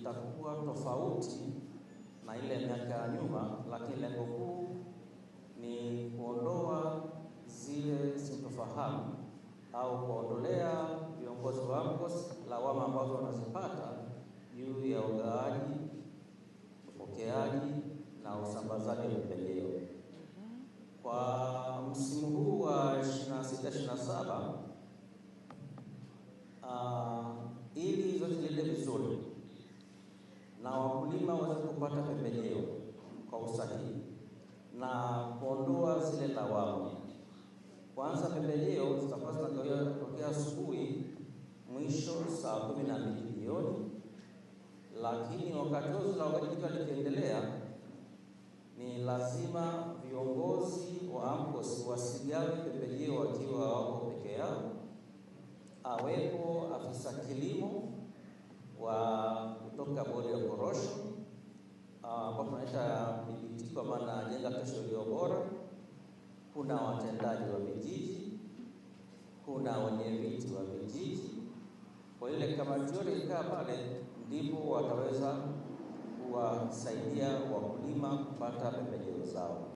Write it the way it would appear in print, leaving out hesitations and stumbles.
itakuwa tofauti na ile miaka ya nyuma, lakini lengo kuu ni kuondoa zile sintofahamu au kuondolea viongozi wa AMCOS lawama ambazo wanazipata juu ya ugawaji, upokeaji na usambazaji wa pembejeo. Kwa msimu huu wa 26 27, ili zote liende vizuri na wakulima waweze kupata pembejeo kwa usahihi na kuondoa zile lawama. Kwanza, pembejeo zitakuwa zinagawiwa tokea asubuhi mwisho saa 12 jioni, lakini wakati huo la ugawaji likiwa likiendelea, ni lazima viongozi wa AMCOS wasigawe pembejeo wakiwa wako peke yao. Awepo afisa kilimo wa kutoka bodi ya korosho ambao tunaita BBT, kwa maana jenga kesho iliyo bora. Kuna watendaji wa vijiji, kuna wenyeviti wa vijiji. Kwa ile kamati yote ikaa pale, ndipo wataweza kuwasaidia wakulima kupata pembejeo zao.